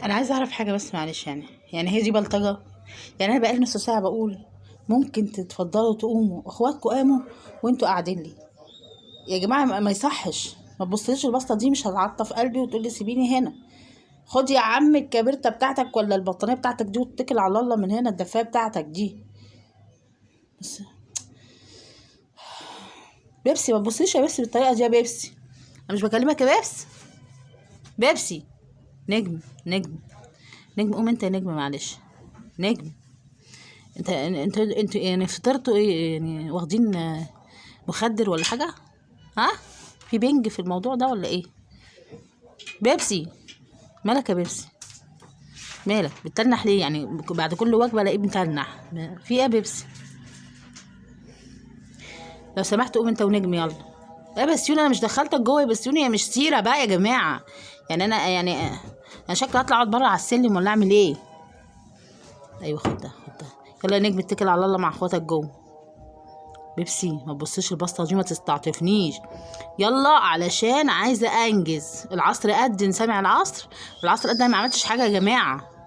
انا عايزه اعرف حاجة بس معلش، يعني هي دي بلطجه؟ يعني انا بقالي نص ساعة بقول ممكن تتفضلوا تقوموا، اخواتكم قاموا وانتوا قاعدين لي يا جماعة. ما يصحش، ما تبصليش البسطه دي، مش هتعطف قلبي وتقولي سيبيني هنا. خد يا عم الكبرته بتاعتك ولا البطانيه بتاعتك دي واتكل على الله من هنا، الدفايه بتاعتك دي. بس بيبسي، ما تبصليش يا بيبسي بالطريقة دي يا بيبسي، انا مش بكلمك يا بيبسي. بيبسي نجم، نجم، نجم، قوم انت يا نجم، معلش نجم. انت يعني فطرتوا ايه؟ يعني واخدين مخدر ولا حاجة؟ ها، في بنج في الموضوع ده ولا ايه؟ بيبسي مالك يا بيبسي؟ مالك بتتنح ليه؟ يعني بعد كل وجبة الاقيه بتنح، في ايه يا بيبسي؟ لو سمحت قوم انت ونجم يلا. يا بسيوني انا مش دخلتك جوه يا بسيوني، هي مش سيره بقى يا جماعة. يعني انا يعني انا شكلي هطلع اقعد بره على السلم ولا اعمل ايه؟ ايوه خد ده، خد ده، يلا يا نجم اتكل على الله مع اخواتك جوه. بيبسي ما تبصيش البسطه دي، ما تستعطفنيش، يلا علشان عايزه انجز. العصر قد، سامع العصر؟ العصر قد، انا ما عملتش حاجة يا جماعة.